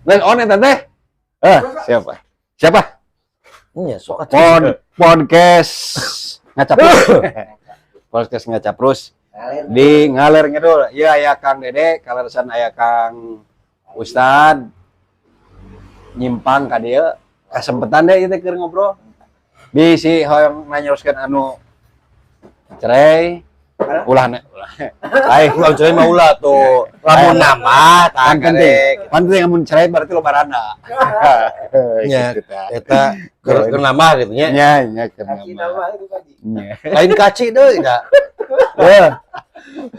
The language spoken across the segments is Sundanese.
Geus on eta teh. Eh, siapa? Siapa? Nya sok atuh. Podcast Ngacaprus. Podcast Ngacaprus di Ngaler Ngidul. Iya, aya Kang Dede, kaleresan aya Kang Ustad nyimpang ka dieu. Kasempetan deh ieu teh keur ngobrol. Bisi hoyong nanyoskeun anu cerai ulah na ulah. Ai, Ulah cerai mah ulah tuh. Lamun nama tah kan penting. Kan penting amun cerai berarti lo baranda. Nya. Gitu tah. Eta keur nambah gitu nya. Nya, nya keur nambah. Nya. Lain kaci deui da. Ya.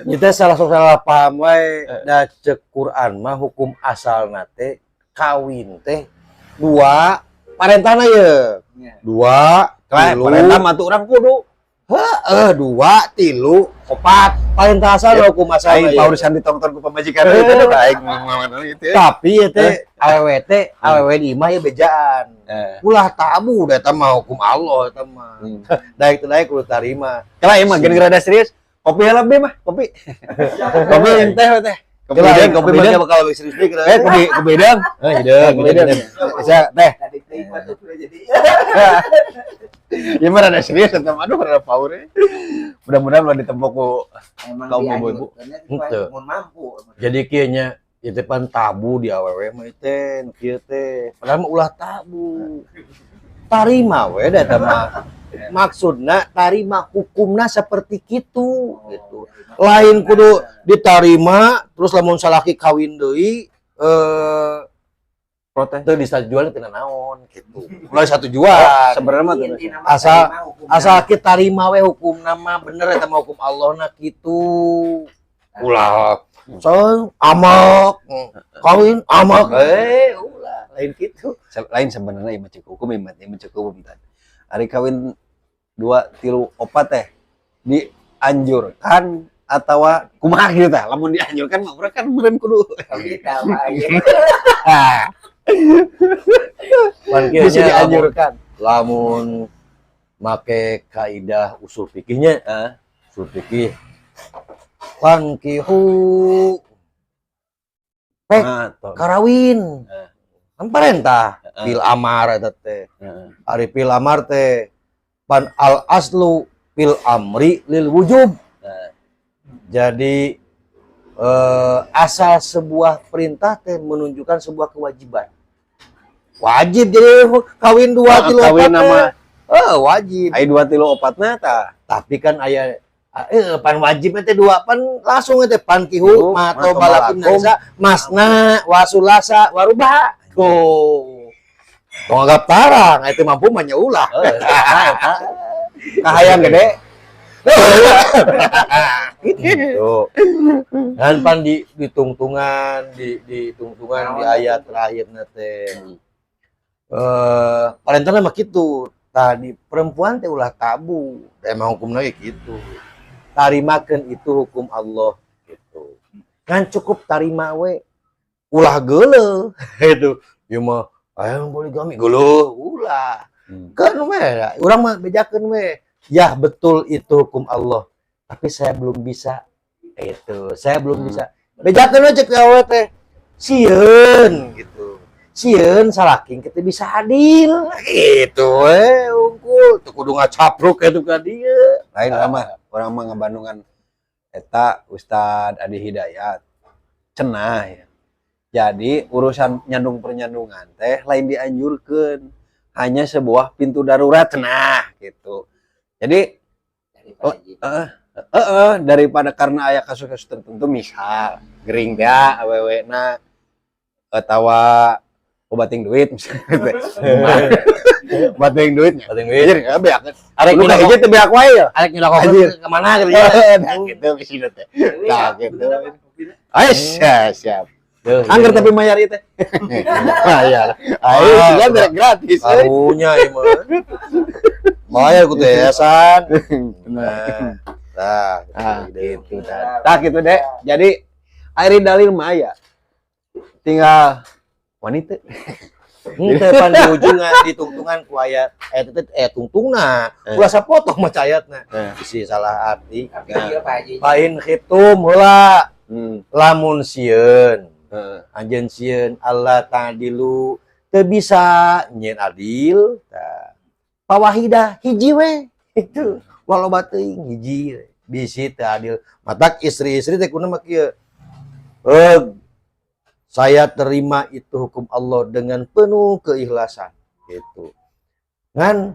Kita salah salah paham wae da, cek Quran mah hukum asalna teh kawin teh dua, parentahna ye. Dua, Lah, tilu, parentah mah tuh urang kudu. Heeh, dua, tilu, opat. Parentah asal hukum asal. Aing paurusan ditongton ku pamajikan itu aing ngomong gitu ya. Tapi ya teh awewe teh awewe di imah ya bejaan. Ulah tabu da, eta mah hukum Allah eta mah. Daek teu daek kudu tarima. Kala ieu mah geuning rada serius. Kopi heula be mah, kopi. Kopi yang teh we teh. Kopi Kopi hideung, kopi kopi mah hideung. Bakal lebih serius deui. Eh, kopi kopi hideung. Eh, hideung, Kopi hideung. Bisa teh. Ya mah rada serius eta mah, aduh, rada power. Mudah-mudahan ulah ditempok ku Emang kaum ibu-ibu. Henteu. Mun mampu. Jadi kieu nya ieu teh pan tabu di awewe mah teh nu kieu teh. Padahal mah ulah tabu. Tarima we da eta mah. Maksudna tarima hukumna seperti kitu gitu. Lain kudu ditarima terus lamun salaki kawin deui protes. Teu disatujuan teu naon gitu. Ulah satujuan. Sebenarnya mah tuh. Asal kita tarima we hukumna mah bener eta mah hukum Allah na kitu. Ulah so amak kawin amak, eh, ulah lain gitu. Lain sebenarnya ieu mah cek hukum, ieu mah cek hukum tadi. Ari kawin dua tilu opat teh dianjurkan atau kumaha gitu tah? Lamun dianjurkan mah urang kan meureun kudu Kita mah ah Pan kieu bisa nya, dianjurkan. Lamun make kaidah usul fikihnya, usul fikih fankihu Nah, toh. karawin kan parentah fi'il amar eta teh. Ari fi'il amar teh pan al aslu fil amri lil wujub. Jadi asal sebuah perintah teh menunjukkan sebuah kewajiban, wajib. Jadi kawin dua Ah, tilu kawin opat teh. Nama. Eh, wajib. Ai dua tilu opatna tah. Tapi kan aya pan wajib teh dua, pan langsung teh fankihu ma thoba lakum nisa masna wasulasa waruba. Tuh, tong anggap tarang itu mampu mah nya ulah. Eta kahayang gede. Gitu. Dan pan di tungtungan di tungtungan di ayat terakhir teh parentahna mah kitu tadi, perempuan teh ulah tabu, emang hukumna ge gitu, tarimakeun itu hukum Allah gitu kan, cukup tarima we, ulah geuleuh itu ieu mah aya poligami geuleuh, ulah. Kan we urang mah bejakeun we ya, betul itu hukum Allah, tapi saya belum bisa itu, saya belum bisa. Bejakeun we cek awewe teh sieun gitu, sieun salaki kita bisa adil gitu we unggul tuh, kudu ngacapruk itu ka dieu. Lain mah urang mah ngabandungan eta Ustad Adi Hidayat cenah ya. Jadi urusan nyandung pernyandungan teh lain dianjurkan, hanya sebuah pintu darurat cenah gitu. Jadi daripada karena aya kasus-kasus tertentu, misal gering teh awewe na atawa obating duit misalnya, bating duitnya. Bating duit. Anjir, nggak beak. Arek Lu kahiji teh beak wae ya. Arek nyulakokeun Anjir. Kemana gitu ya. Nah, gitu ke sini teh. Nah, gitu. Ayo, siap, siap. Angger tapi mayar itu. Bayar. Ayo, Ah, sudah beres gratis. Eh. Karunya ieu mah. Bayar ku teh yayasan. Nah, Nah, ah, gitu dah. Tah gitu deh. Jadi ari dalil mah aya. Tinggal wanita. Henteu pan di ujungan ditungtungan ku ayat ayat teh tungtungna. Ulah sapotong maca ayatna. Bisi salah arti. Tapi dia Pak Haji. Fa in khiftum heula lamun sieun. Anjeun sieun Allah ta'dilu teu bisa nyieun adil. Tah. Pawahidah hiji we itu walau teuing hiji we. Bisi teu adil. Matak istri-istri teh kudu mah kieu. Saya terima itu hukum Allah dengan penuh keikhlasan gitu. Ngan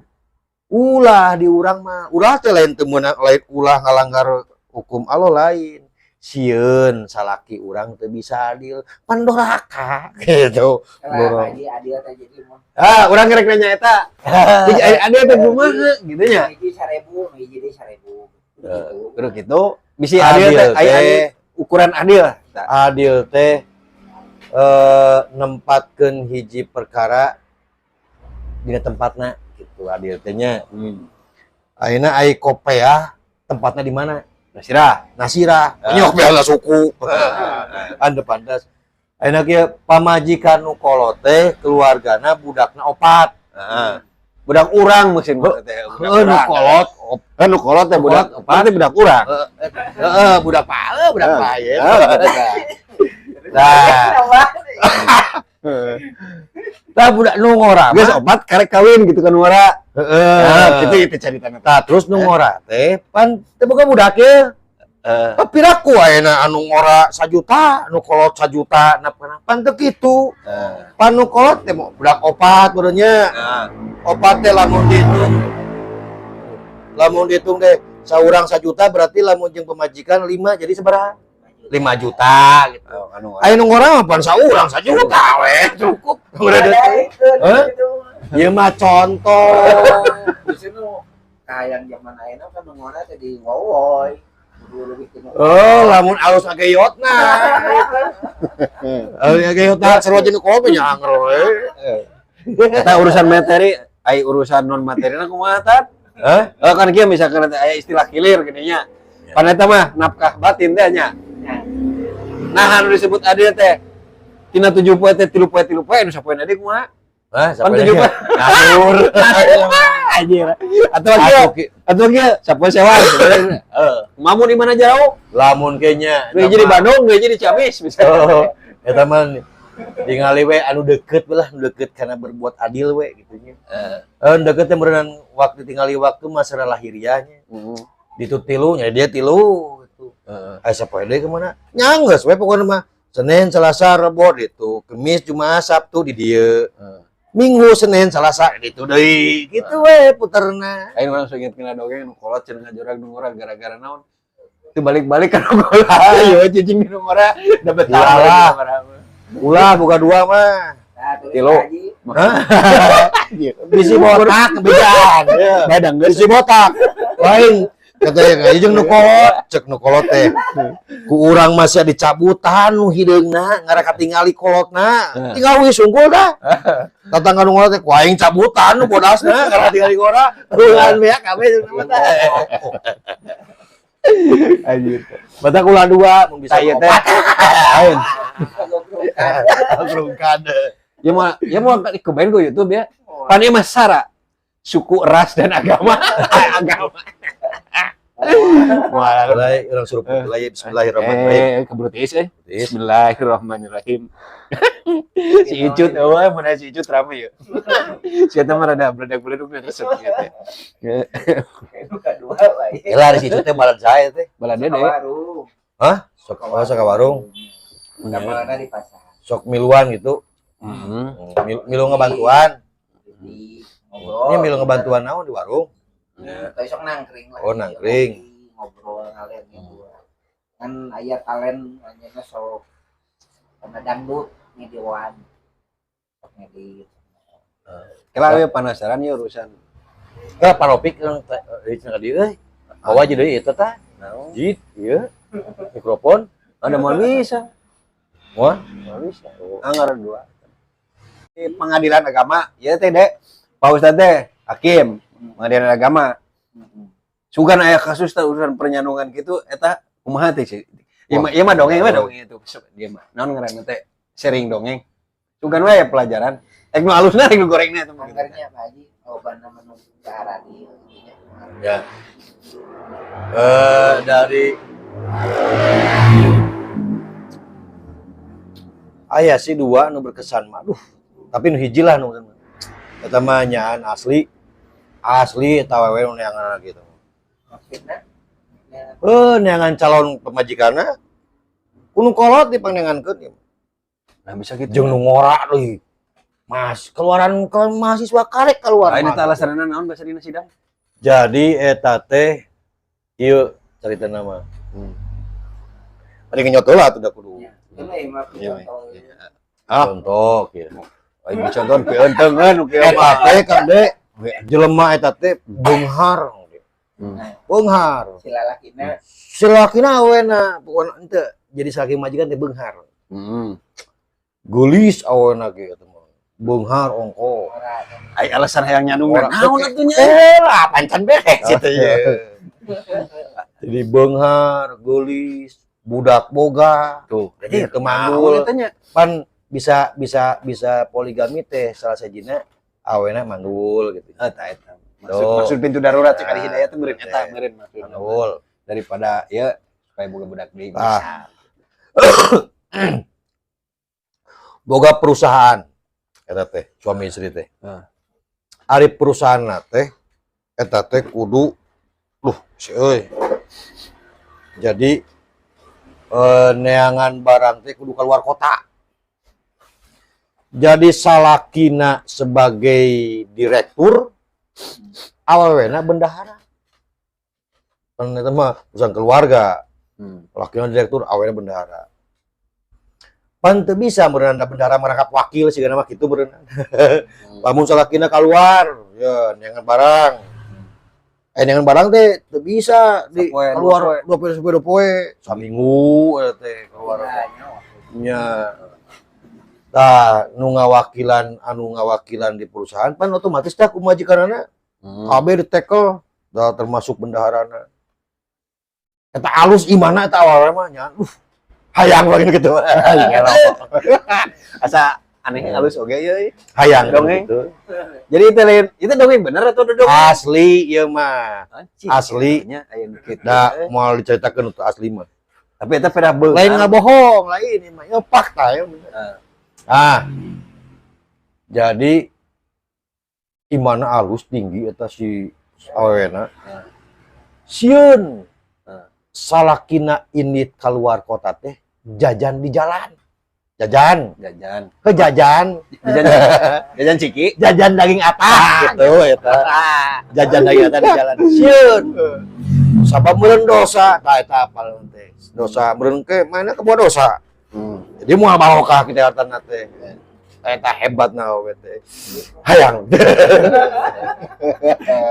ulah di urang mah, ulah teh lain teu meunang lain ulah ngalanggar hukum Allah lain. Sieun salaki urang teu bisa adil, pan doraka gitu. Lah Haji adil teh jadi mun Ah, urang ngerek nanya eta. Jadi adil teh kumaha gitu nya. Hiji 1000, hiji deui 1000. Gitu. Kudu kitu bisi adil teh aya ukuran adil. Tah. Adil teh nempatkeun hiji perkara dina tempatna gitu adil teh nya. Ayeuna ai kopeah tempatna di mana? Nasirah. Nasirah. Nya kopeah lah suku. Anda pantas. Ayeuna kieu pamajikan nu kolot teh keluargana budakna opat. Heeh. Budak urang mesin teh. Heuh nu kolot Nu kolot teh budak Kolot, opat teh budak urang. Heeh, budak pae, budak pae. Nah, Tah budak nu ngora geus opat karek kawin gitu kan ngora. Heeh. Nah, kitu itu caritana. Tah terus nu ngora teh pan teu boga budak ye. Piraku ayeuna anu ngora 1 juta, nu kolot 1 juta, nah pan teu kitu. Pan nu kolot teh mau budak opat meureun nya. Opat teh lamun dihitung. Lamun dihitung teh saurang 1 juta berarti lamun jeung pemajikan 5 jadi sabaraha? 5 juta gitu. Oh, anu Aya nu ngora mah pan saurang 1 juta we cukup. Hah? Ieu mah contoh. Justru nu kahayang zaman ayeuna kan nu ngora teh di wowoy. Kudu leuwih ti nu. Oh, lamun alus ageyotna. Alus ageyotna sarua jeung nu kolot mah nya anger we. Eta urusan materi, ai urusan non materina kumaha tat? Hah? Oh, kan kieu misalkan teh aya istilah kilir gini nya. Pan eta mah nafkah batin teh nya. Nah, anu disebut adil teh tina 7 poe teh 3 poe 3 poe anu sapoe deui kumaha? Hah, Pan 7 poe. Ngawur. Anjir. Atau kieu, atau kieu sapoe sewa. Heeh. Mamu di mana jauh? Lamun kayaknya Nu hiji di Bandung, nu hiji di Ciamis misalnya. Oh, eta mah tingali we anu deket we lah, anu deket karena berbuat adil we gitu nya. Eh, deket teh meureunan waktu tingali waktu masalah lahiriahnya. Ditu tilu nya dia tilu gitu. Aya sapoe deui kemana? Nya geus we pokona mah Senin, Selasa, Rebo ditu, Kemis, Jumat, Sabtu di dieu. Minggu, Senin, Selasa ditu deui. Gitu we puterna. Aing langsung inget kena dongeng nu kolot cenah ngajorag nu ngora gara-gara naon? Itu balik-balik kan nu kolot. Ayo cicing di nu ngora da betah. Ulah. Ulah boga dua mah. Nah, terus Tilu. Haji, Bisi botak bejaan. Badang geus. Bisi botak. Lain katanya kayak jeung nu kolot, cek nu kolot teh. Ku urang masih dicabutan nu hideungna, ngara katingali kolotna. Tinggal wis unggul dah. Tatangga nu kolot teh ku aing cabutan nu bodasna ngara katingali ngora. Ulan beak kabeh jeung mah teh. Anjir. Batak ulah dua mun bisa Tah ieu teh. opat. Lain. Rungkad. Ya mau kebain ku YouTube ya. Pan ieu mah sara suku, ras dan agama. Agama. Wah, Mulai urang suruh mulai bismillahirrahmanirrahim. Keburu tiis eh. Bismillahirrahmanirrahim. Si Icut, oh, mana si Icut rame ya. Si eta mah rada beledak-beleduk resep gitu. Itu kedua wae. Lah si Icut teh balan saya teh. Bala dede. Warung. Hah? Sok sok ka warung. Mana di pasar. Sok miluan gitu. Milu ngebantuan. Di ngobrol. Ini milu ngebantuan naon di warung? Tapi sok nangkring lah. Oh, nangkring. Ngobrol ngalir gitu. Kan aya talen anjeunna sok kana dangdut ngediwan. Sok ngedit. Kela we penasaran ya urusan. Ka paropik urang teh euy cenah ka dieu euy. Bawa aja deui eta tah. Naon? Jit, ieu. Mikrofon. Ada mau bisa. Wah, Mau bisa. Anggar dua. Di pengadilan agama, ya teh Dek. Pak Ustad teh, hakim pengadilan agama. Sugan aya kasus teh urusan pernyandungan gitu eta kumaha teh sih? Ieu mah ieu mah dongeng we dongeng itu. Dia mah naon ngaranna teh sharing dongeng. Sugan we aya pelajaran. Ek nu alusna rek nu gorengna eta mah gitu. Anggarnya Pak Haji, lobana menuju ke arah dieu nya. Ya. Dari Aya sih dua nu berkesan mah. Aduh, tapi nu hiji lah nu eta mah nyaan asli. Asli eta awewe nu neangan gitu. Maksudnya ya, Eh, neangan calon pamajikanna ku nu kolot dipangneangankeun. Nah, bisa gitu. Jeung nu ngora deui. Mas, keluaran ke mahasiswa karek keluar. Lain mah. eta alasanna naon bahasa dina sidang? Jadi eta teh ieu carita nama. Ada ngenyot heula atuh da kudu. Ya. Itu mah emang Iya, contoh. Ah, Contoh kieu. aing dicontohan ku eunteungeun nu kieu Eta mah. teh Kang De, jelema eta teh beunghar. Beunghar. Si lalakina. Si lalakina awena pokona henteu jadi salaki majikan teh beunghar. Geulis awena ge eta mah. Beunghar ongko. Ora. Ai alasan hayang nyandung Ora. naon atuh nya? Eh lah pancan beres itu ya. Jadi beunghar, geulis, budak boga, Tuh, jadi naon kemandul. eta nya? Pan bisa bisa bisa poligami teh salah sajina awena mandul gitu. Eta eta. Maksud, Tuh. maksud pintu darurat cek ari Nah, hidayah teh meureun eta teh. meureun maksudna. Mandul. Daripada ya supaya boga budak deui Ah. bisa. Boga perusahaan eta teh suami istri teh. Ah. Ari perusahaan teh eta teh kudu duh si euy. Jadi neangan barang teh kudu keluar kota. Jadi salakina sebagai direktur, awewena bendahara. Kan eta mah urusan keluarga. Lakina direktur, awewena bendahara. Pan teu bisa meureun bendahara merangkap wakil sigana mah kitu meureun. Lamun salakina keluar, ya neangan barang. Eh, neangan barang teh teu bisa di Sapoe, dua keluar poe. 2 poe sampai 2 poe, saminggu eta teh keluar. Nya. Tah, nu ngawakilan anu ngawakilan di perusahaan pan otomatis tah ku majikanana kabeh ditekel, dah termasuk bendaharana. Eta alus imana eta awalna mah nya. Hayang lagi gitu. Asa aneh halus oge ye. Hayang Dongeng. gitu. Jadi itu lain, itu dongeng bener atau dongeng? Asli ieu mah. Anjing, Asli. nya aya nu kitu. Da moal diceritakeun untuk asli mah. Tapi eta peda beunghar. Lain ngabohong, lain ieu mah. Ieu fakta ya bener. Ah. Jadi imana alus tinggi eta si awena. Sieun. Salakina indit keluar kota teh jajan di jalan. Jajan, Jajan. ke jajan, Jajan jajan ciki. Jajan daging apa gitu eta. Jajan daging apa di jalan. Sieun. Sabab meureun dosa, tah eta apal teh. Dosa meureun ke mana kebawa dosa. Jadi moal barokah kita hartana teh. Eta hebat na we teh. Hayang.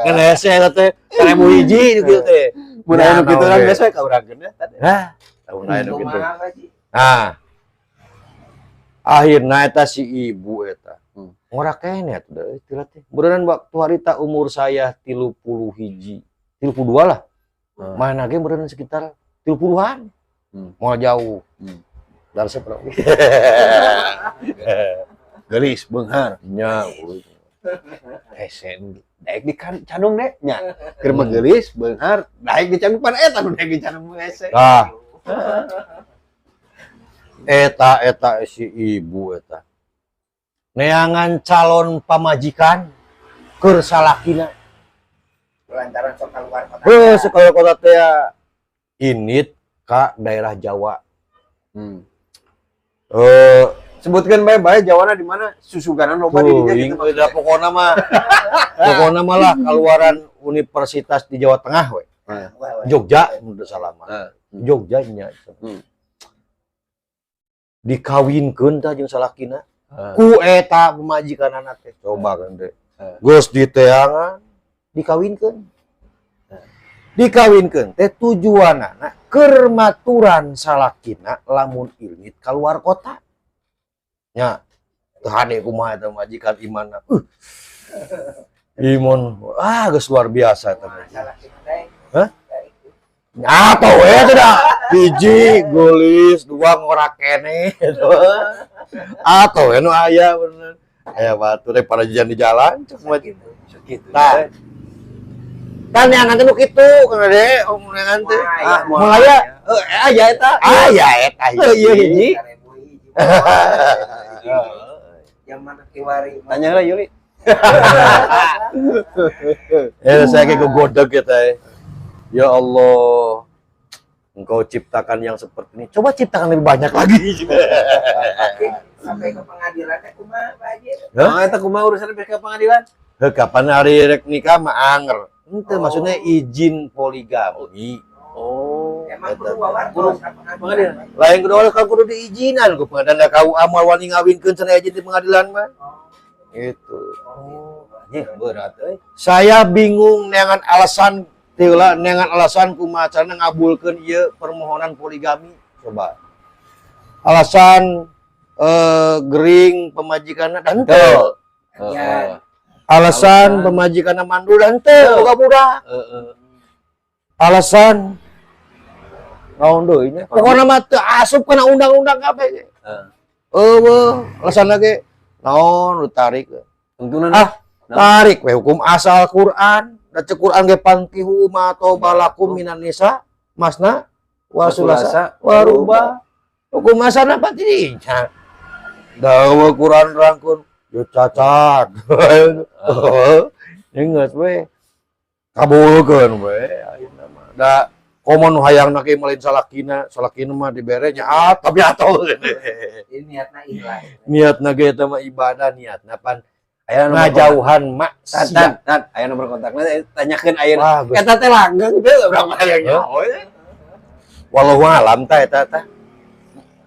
Ngan hese eta teh 1000 hiji gitu teh. Mun aya nu kitu kan oge. Biasa ka urang geuna. Nah, tahun aya nu kitu. Kumaha, Haji? Nah. Akhirna eta si ibu eta. Ngora keneh atuh da euy teh. Beureunan waktu harita umur saya 31, 32 lah. Mana ge meureun sekitar 30-an. Moal jauh. Dari seberapa? Geulis beunghar. Nya, Hese daek di kan candung deh nya. Keur mah geulis beunghar daek di candung pan eta nu daek di candung hese. Tah. Eta eta si ibu eta. Neangan calon pamajikan keur salakina. Lantaran sok keluar kota. Heuh, sekolah kota teh indit ka daerah Jawa. Eh, Sebutkan bae bae Jawana di mana? Susuganan loba di dinya tuh, gitu. udah pokona mah lah keluaran universitas di Jawa Tengah we. Wah, wah. Jogja mun teu salah mah. Jogja nya. Dikawinkeun tah jeung salakina. Ku eta pamajikanana teh. Coba kan teh. Geus diteangan dikawinkeun. Dikawinkeun teh tujuanana keur maturan salakina lamun indit keluar kota. Nya, teu hade kumaha eta majikan imana. Imun, ah geus luar biasa eta mah. Salakina teh. Hah? Ya, itu. Apa we teh dah? Hiji geulis, dua ngora keneh gitu. Atau we nu aya bener. Aya batur daripada jajan di jalan cek mah. Gitu. Sakitu. Tah. Kan neangan teh nu kitu Kang Dede, om neangan teh. Wah, Ah, ya. moal aya. Eh, aya eta. Aya eta Eh, iya hiji. 1000 hiji. Zaman kiwari. Tanya lah Yuli. Eh, saya kayak kegodeg ya teh. Ya Allah, Engkau ciptakan yang seperti ini. Coba ciptakan lebih banyak lagi. Sampai ke pengadilan teh kumaha, Pak Haji? Hah? Oh, eta kumaha urusan ke pengadilan? Heh, kapan hari rek nikah mah anger. Ente Oh. maksudnya izin poligami. Oh. Emang Eta kudu wawartos Kudu ka pengadilan. pengadilan. Lain kudu oleh kudu diizinan ku pengadilan KUA moal wani ngawinkeun cenah izin di pengadilan mah. Oh, Gitu. oh. Anjing berat euy. Saya bingung dengan alasan teu dengan alasan kumaha carana ngabulkeun ieu permohonan poligami. Coba. Alasan gering pamajikanna dan teu. Heeh. Alasan Alasan. pamajikanna mandul dan teu boga budak. Heeh. Alasan naon deui nya? Pokona mah teu asup kana undang-undang kabeh. Heeh. Eueuh, alasan lagi naon nu tarik. Tuntunan. Ah, tarik we hukum asal Quran. Da cek Quran ge fankihu ma thaba lakum minan nisa masna wa sulasa wa ruba. Hukum asalna pasti dinya. Da eueuh Quran rangkun yo cacat. Geus we. Kabulkeun we ayeuna mah. Da komo nu hayangna ge lain salakina, salakina mah dibere nya ah tapi atuh. Jadi niatna ikhlas. Niatna ge eta mah ibadah, niatna pan Aya nomor ngajauhan kontak. maksiat. Tan, tan, aya nomor kontakna, tanyakeun ayeuna. Wah, geus. Eta teh langgeng teh urang mah hayang nyaho. Wallahu alam tah eta tah.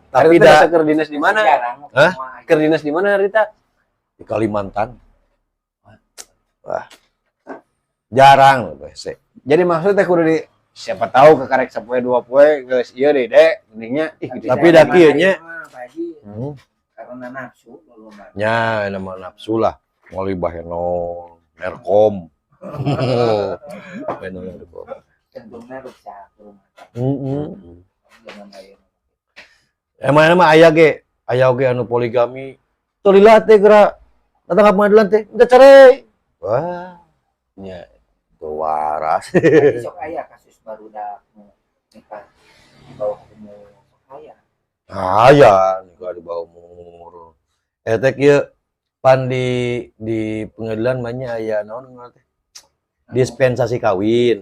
Tapi Tapi da keur dinas di mana? Jarang. Hah? Kumaha. Keur dinas di mana Rita? Di Kalimantan. Wah. Jarang hese. Jadi maksudnya kudu di siapa tahu ke karek sapoe dua poe geus ieu deui dek mendingnya ih gitu. Tapi da kieu nya. Mah, Pak Haji, karena nafsu lomba. Nya nama nafsu lah. Ngoli bahenol, Merkom. Bahenol Merkom. Cenderungnya rusak rumah. Heeh. Zaman ayeuna. Emang mah aya ge, aya oge anu poligami. Teu lila teh geura datang ka pengadilan teh, minta cerai. Wah, Nya. teu waras. Tapi sok aya kasus barudak nu nikah di bawah umur, sok aya. Aya nikah di bawah umur. Eta kieu pan di pengadilan mah nya aya naon ngaranna teh? Dispensasi kawin.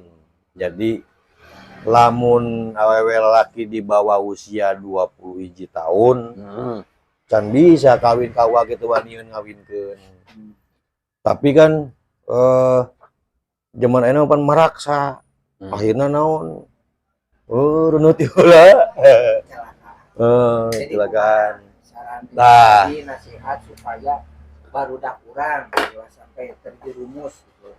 Jadi lamun awewe lalaki di bawah usia 20 hiji tahun can bisa kawin KUA gitu waniun ngawinkeun. Tapi kan zaman ayeuna pan maraksa. Akhirna naon? Oh, reunut heula. Celaka. Eh, Jadi kecelakaan. kumaha saran Tah. pribadi, nasihat supaya barudak urang ulah sampai terjerumus gitu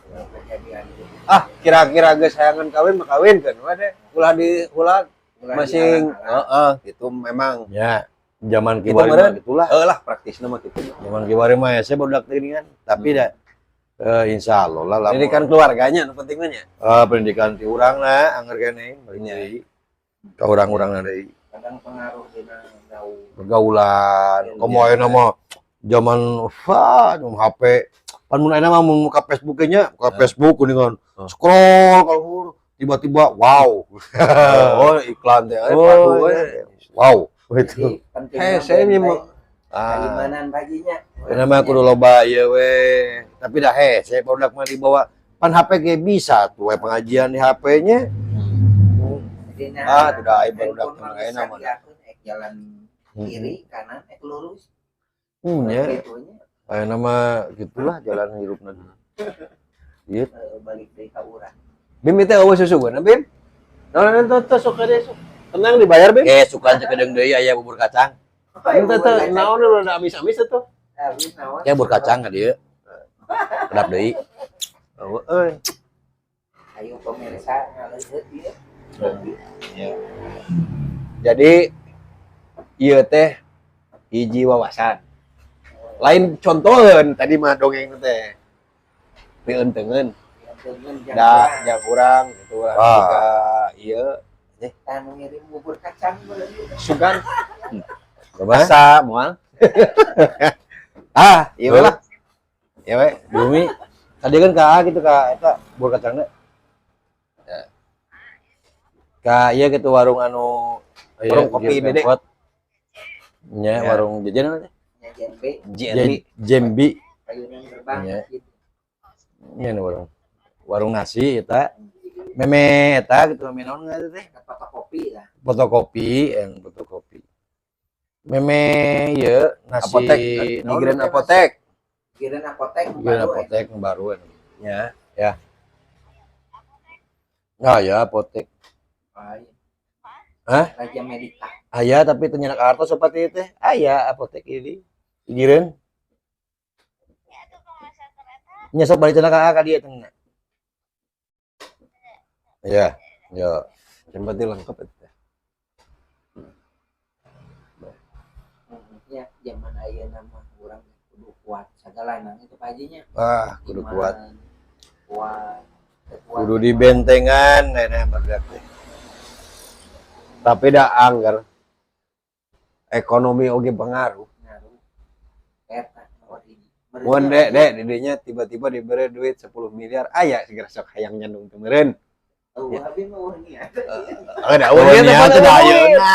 dalam kejadian itu. Ah, kira-kira geus hayangan kawin mah kawinkeun we deh. Ulah di ulah Ulah masing dialang-alang. heeh gitu memang. Ya, zaman Gitu kiwari mah meureun. gitulah. Heeh lah praktisna mah gitu. Zaman kiwari mah hese barudak teh geuningan. Tapi da insya Allah lah lamun- Pendidikan keluarganya nu penting mah nya. Pendidikan ti urang na angger keneh balik Nya. deui. Ka urang-urangna deui. Kadang pengaruh dina gaul. Pergaulan. Iya. Komo ayeuna mah zaman wah, zaman HP. Pan mun ayeuna mah mun muka Facebook nya, buka Facebook kuningan. Scroll kalau tiba-tiba wow. Oh, iklan teh Oh, padu we. iya. Wow, itu. Jadi pentingnya Heh, saya ini benteng mau Ah. keimanan baginya. Ayeuna mah kudu loba ieu we. Tapi dah hese barudak mah dibawa pan HP ge bisa tuh we pengajian di HP-nya. Jadi nah, Ah, tidak, ai barudak handphone mah mah ayeuna bisa mah. diatur, ek jalan kiri, kanan, ek lurus. Ya. Gitu nya. Ayeuna mah gitulah jalan hirupna. Gitu. Balik deui ka urang. Bim itu eueuh susugeuna Bim. Naon eta teh sok kade sok. Tenang dibayar Bim. Eh, suka cekedeng deui aya bubur kacang. Ente teh naon udah amis-amis atuh. Ya bubur kacang ka dieu. Kedap deui. Eueuh euy. Ayo pemirsa ngaleuheut ieu. Jadi ieu teh hiji wawasan. Lain contoheun tadi mah dongeng teh. Pieunteugeun da jang urang gitu urang Ah. ka ieu Tanu ngirim bubur kacang boleh. Sugan Coba. asa moal. Ah, ieu lah. Ya we. Bumi. Tadi kan ka gitu ka eta bubur kacangna. Ya. Ka ieu gitu warung anu Warung kopi ieu Dede. Pemkot. Nya Ya. Warung jajan apa teh? Nya Jembe. JNB. Jembi. Payunan gerbang Nya. gitu. Nya nu warung. Warung nasi eta. Meme eta gitu, meme naon eta teh? Fotokopi lah. Fotokopi, yang fotokopi. Meme ieu nasi Apotek, naon Migran teh? apotek. Giran apotek Giran baru, eh. apotek nu baru eta. Ya. Ya. Nah, ya apotek. Ah, iya. Hah? Raja Medika. Aya, tapi teu nyenak artos seperti itu teh. Aya apotek ini. Gigireun. Nya sok balik cenah ka dieu teh. Ya, ya. Yang penting lengkap itu. Ya, zaman ayeuna mah urang kudu kuat sagalana itu Pak Haji nya. Ah, kudu Iman, kuat. Kuat. Kuat. Kudu dibentengan ayeuna barudak teh. Tapi dah angger ekonomi oge pengaruh. Ngaruh. Eta nomor hiji. Mun dek dek didinya tiba-tiba diberi duit 10 miliar, aya segera sok hayang nyandung teu meureun. Oh, abi mah eueuh niat. Oh, da Eueuh eueuh niat teh da ayeuna.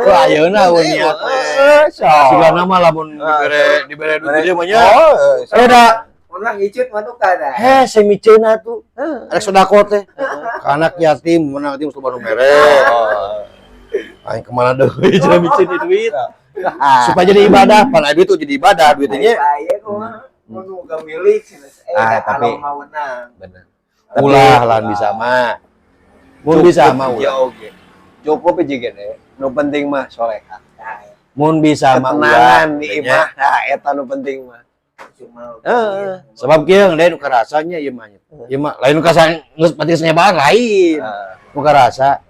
Oh, ayeuna eueuh niat teh. Sigana mah lamun dibere duit gede mah nya. Oh, Eh da, Ulang icut mah nu kada. heh semiceuna tuh. Arek sedekah teh. Ka anak yatim, mun yatim loba nu mere. Aing kemana deui cenah miceun duit. Supaya jadi ibadah, pan aya duit tuh jadi ibadah duitnya. Aya kumaha? Mun nu milik cenah. Eh, Ah, da tapi- kalau mau menang. Bener. Ulah lah bisa mah. Mun bisa mah ya ulah. oge. Cukup aja gede. Nu penting mah soleha. Nah, ya, Mun bisa mah ulah. Ketenangan di imah. Nah, eta nu penting mah. Cuma Heeh. Sebab kieu lain nu karasanya ieu mah. Ieu mah lain nu karasa geus pati geus nyebaan lain. Nu karasa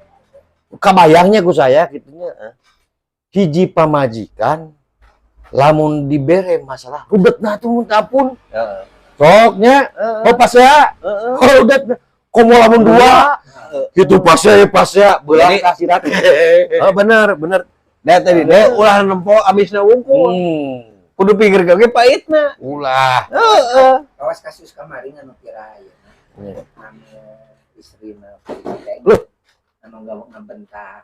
kabayangnya ku saya kitu nya. Hiji pamajikan lamun dibere masalah rubetna tuh mun ampun. Sok nya, oh pas ya. Oh rudet komo lamun dua. Gitu pas ya, pas ya, belah Jadi- kasirat. Oh, bener, bener. Da tadi deh ulah nempo amisna wungkul. Kudu pikir ge paitna. Ulah. Heeh. Kawas kasus kemarin anu kira ya. Iya. Anu istrina presiden. Loh. Anu gak ngebentak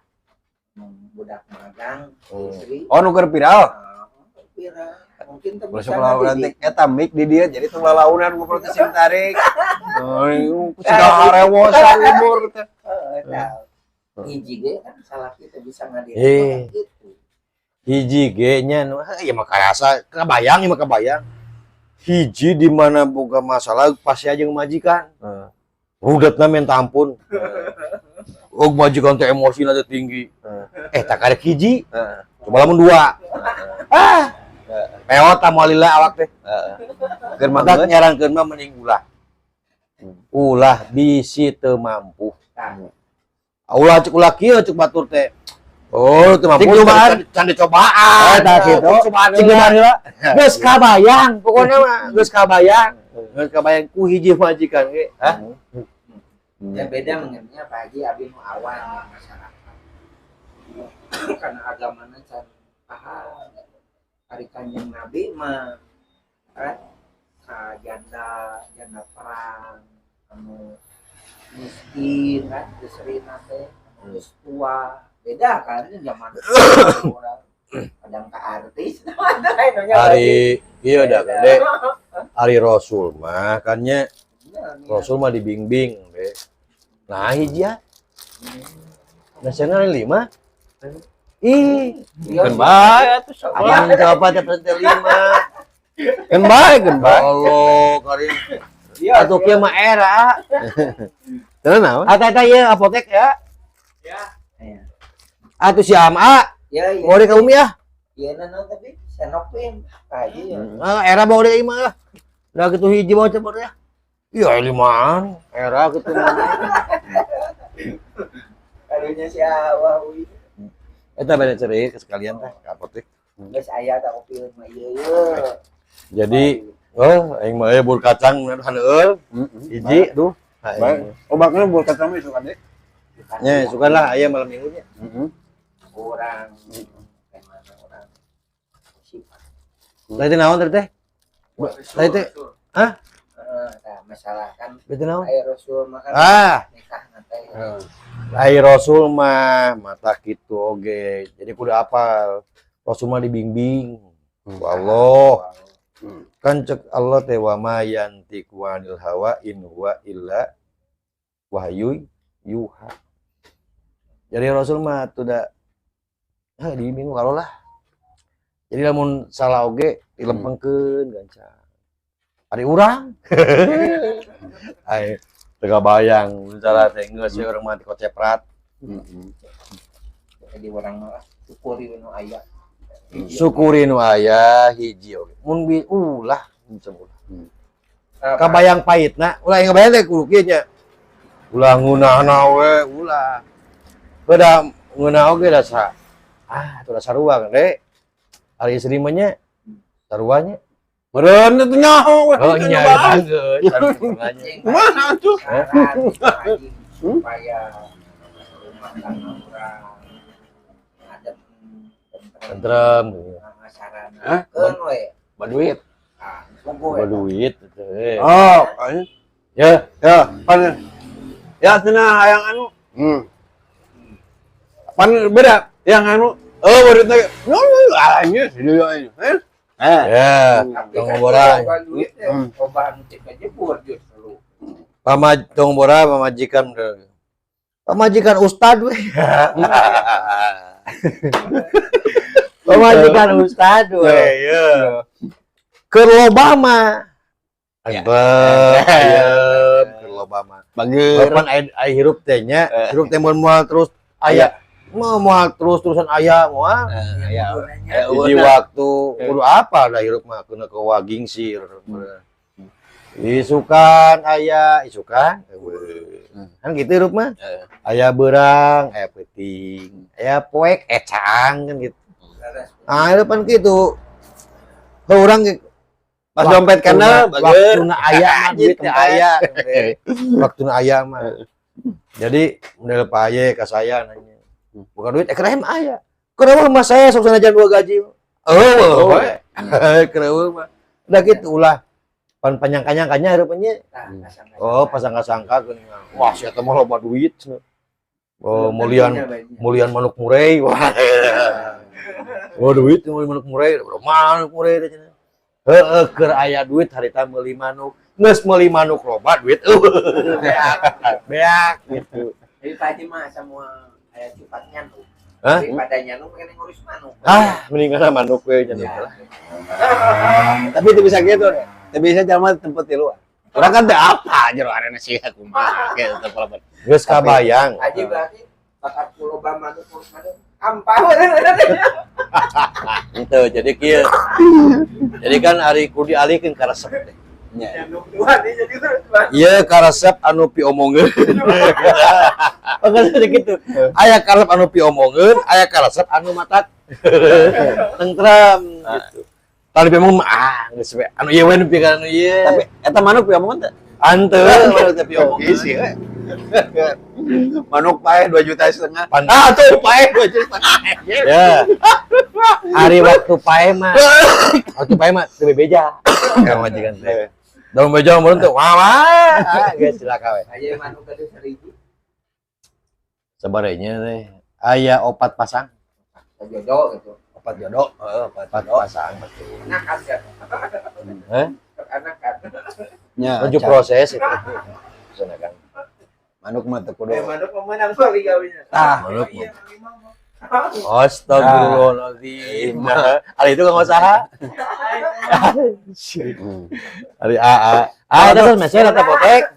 anu budak magang istri. Oh, nu keur viral. Ah, viral. Mungkin tuh Ulah bisa sok lalaunan teh eta mik di dia jadi tong lalaunan ku protes sing tarik. Oh, sudah harewosan umur teh. Heeh, tah. Hiji ge kan salah kita bisa ngadir Eh. gitu. Hiji ge nya nu ya mah karasa kebayang, ya mah kebayang. Hiji di mana boga masalah pasti aja majikan. Rudetna minta ampun. Oh, majikan teh emosi teh tinggi. Eh, tak ada hiji. Coba lamun dua. Ah. Peot tah moal lila awak teh. Keur mah Matak nyarankeun mah mending ulah. Ulah bisi teu mampu. Tah. Ulah cek ulah kieu cek batur teh. Oh, teu mampu. Cik cobaan. Can dicobaan. Eh, tah kitu. Cobaan Cik cobaan heula. Geus kabayang, pokoknya mah geus kabayang. Geus kabayang ku hiji majikan ge. Hah? Ya beda mengenai Pak Haji abi nu awam ya, masyarakat. Karena agamana can paham. Ari Kanjeng Nabi mah kan ka janda, janda perang, anu miskin kan istrina teh, anu geus tua. Beda kan zaman orang kadang ka artis. Ari iya dah kan deh. Ari Rasul mah kan nya Rasul mah dibimbing deh. Nah hiji ya. Nasional lima. Ih, Keun bae atuh sok. abang coba teh teh lima. Keun bae, keun bae. Allah, karim. Iya, Atuh kieu mah era. Teu naon? Ata eta ieu apotek ya. Iya. Atuh si Ama, Ya, ya. mau di ka Umi ah. Iya, nah, tapi senopin Pak Haji ya. Ah, era mau di imah lah. Udah gitu hiji mau coba ya. Iya limaan, era gitu mah. Karunya si Awah uy. Eta beda cerik sekalian teh ka apotek. Geus aya tak kopi mah ieu ieu. Jadi, oh, aing mah aya bur kacang haneul hiji tuh. Bae. Obatnya bur kacang mah suka deh. Nya, suka lah aya malam minggunya. Orang gimana orang sifat. Tadi naon tadi teh? Tadi teh, hah? Heeh, tah masalah kan Berarti naon? aya Rasul mah kan Ah, nikah teh. Ai Rasul mah mata kitu oge. Jadi kudu apal. Rasul mah dibimbing ku Allah. Kan cek Allah teh wa ma yantiqu anil hawa in huwa illa wahyu yuha. Jadi Rasul mah tuh da dibimbing ku Allah lah. Jadi lamun salah oge dilempengkeun ganca. Ari urang. Ai teu kabayang salah teh geus we urang mah koceprat. Jadi orang malah syukuri nu aya. Syukuri nu aya hiji oge. Mun bi ulah bisa ulah. Kabayang pahitna, ulah yang ngabayang teh kudu kieu nya. Ulah ngeunahna we, ulah. Beda ngeunah oge da sa. Ah, atuh da sarua kan de. Ari istri mah nya sarua nya. Meureun teu nyaho we. Oh nya geus. Kumaha atuh? Saran Pak Haji supaya rumah tangga urang adem Tentrem. Sarana Hah? keun we. Baduit. Ah, sungguh eta. Duit gitu. Oh, Ya, ya, pan ya cenah hayang anu. Pan beda yang anu. Oh, baru teh. No, anjir, dia ini. Eh? Ya. Tapi Tong kan bora. loba duit teh, loba anu teh kajebur justru. Pamaj tong bora pamajikan. Pamajikan ustad we. Pamajikan ustad we, ya. Keur loba mah. Ya. Antep, ayem, keur loba mah. Bager. Pan aya hirup teh nya, hirup teh mun moal terus aya mau moal terus-terusan aya moal. Ya. Hiji waktu kudu apa da hirup mah kena ke waging sir. Isukan aya, isukan. Kan gitu hirup mah. Aya beurang, aya peuting, aya poek, ecang kan gitu. Ah, hirup kan gitu. Heuh urang ge Pas dompet kana bager. waktuna aya mah duit teh aya. Waktuna aya mah. Jadi model paye ka saya nanya. Bukan duit, keren aya. Kenapa mah saya sok sanajan dua gaji. Oh, we. Kenapa mah. Udah gitu ulah pan panyangka-nyangkanya hirupnya. Oh, pasangka-sangka geuning. Wah, sia teh mah loba duit cenah. Oh, mulian mulian manuk murai. Wah. Oh, duit meuli manuk murai, manuk murai teh cenah. Heeh, keur aya duit harita meuli manuk. Geus meuli manuk loba duit eueuh. Beak gitu. Jadi Pak Haji mah semua aya sifat nyanuk. Hah? Daripada nyanuk kena ngurus manuk. Ah, mendingan manuk we nyanuk Ya. lah. Tapi itu bisa gitu deh. Tapi bisa jelema tempat di luar. Urang kan teu apa jero arena sih kumaha gitu teu palaban. Geus kabayang. Haji berarti bakat ku loba manuk ngurus manuk. Ampah. Henteu, jadi kieu. Jadi kan ari kudu dialihkeun ka resep teh. Nya. Nyanuk dua nih jadi ngurus manuk. Ieu karesep anu piomongeun. Pokoknya gitu. Aya karesep anu piomongeun, aya karesep anu matak tentrem gitu. Tadi piomong mah ah geus we. Anu ieu we nu pikeun anu ieu. Tapi eta manuk piomongan teh? Henteu, manuk teh piomongeun. Isi we. Manuk paeh 2,5 juta. Pan- Ah, tuh paeh 2,5 juta. Ya. Ari waktu paeh mah. Waktu paeh mah teu bebeja. Ka majikan teh. Da bebeja meureun teh wah wah. Ah, geus cilaka we. Haji manuk teh 1000. Sabarenya teh aya 4 pasang. Jodoh gitu. 4 jodoh, heeh, 4 4 jodoh. pasang. Anakan kan. Hah? Anakan. Nya, Menuju proses itu. Sana kan. Manuk mah teu kudu. Eh manuk memenang kali gawenya. Tah, manuk Iya, mah. Astagfirullahaladzim. Ari itu kan usaha. Ari AA. Ah, itu kan mesin atau potek.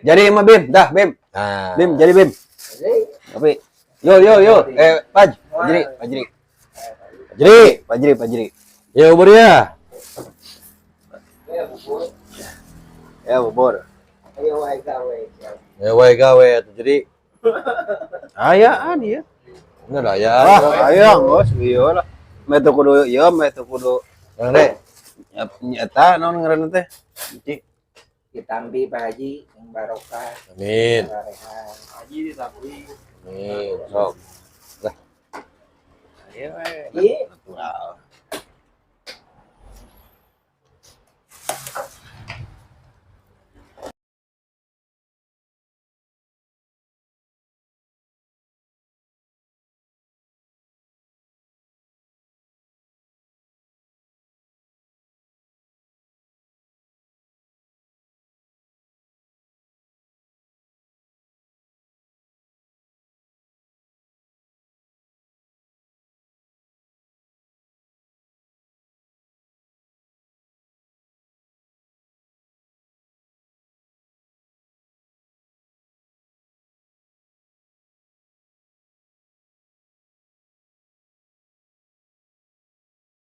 Jadi mah Bim, dah Bim. Nah. Bim, jadi Bim. Tapi yo yo yo, Paj, Pajri, Pajri. Jadi, Pajri, Pajri. ya bubur ya. Ya bubur. Ya bubur. Ayo wae gawe. Ya wae gawe jadi Ayaan ya. bener aya. Ah, aya geus ieu lah. Meh teu kudu ieu, meh teu kudu Yang deh. Eta naon ngaranna teh? Ci. Ditambi Pak Haji yang barokah. Amin. Sarehat. Haji ditambi. Amin. Sok. Ieu we. Iya. Natural.